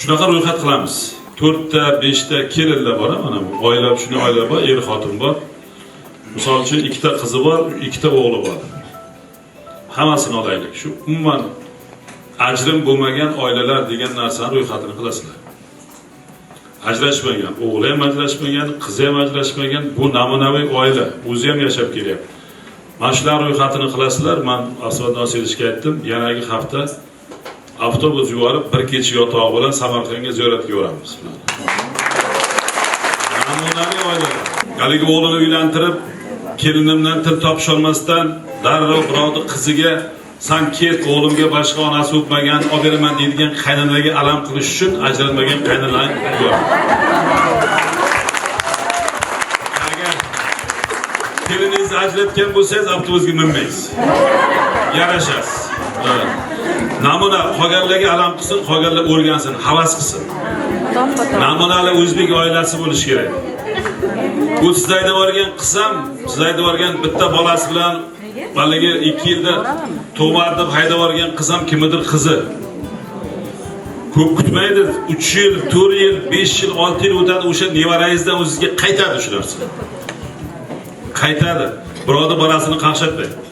Shunaqa ro'yxat qilamiz. 4 ta, 5 ta kelinlar bor, mana bu oila, shunday oila bor, er xotin bor. Misol uchun 2 ta qizi bor, 2 ta o'g'li bor. Hammasini olaylik. Shu umuman ajrim bo'lmagan oilalar degan narsani ro'yxatini qilasizlar. Ajrashmagan, o'g'li ham ajrashmagan, qizi ham ajrashmagan, bu namunaviy oila, o'zi ham yashab kelyapti. Mana shular ro'yxatini qilasizlar. Men Asad Nosirovga aytdim, yanagi hafta avtobus yuborib, bir kecha yotog'i bilan Samarqandga ziyoratga boramiz. Namunaviy oilalar. Haligi o'g'lini uylantirib, kelinimdan til topisholmasdan darrov birovni qiziga san ket, o'g'limga boshqa onasi o'pmagan olib beraman deydigan qaynanaga alam qilish uchun ajralmagan qaynonani yo'q. Agar keliningizni ajratgan bo'lsangiz, avtobusga minmaysiz. Yarashasiz. Namuna qolganlarga alam qilsin, qolganlar o'rgansin, havas qilsin. Namunali o'zbek oilasi bo'lishi kerak. Bu siz haydab yuborgan qiz ham, siz haydab yuborgan bitta bolasi bilan haligi 2 yilda tug'madi deb haydab yuborgan qiz ham kimnidir qizi. Ko'p kutmaydi, 3 yil, 4 yil, 5 yil, 6 yil o'tadi, o'sha nevarangizdan o'zizga qaytadi shu narsa. Qaytadi. Birovni bolasini qaqshatmaydi.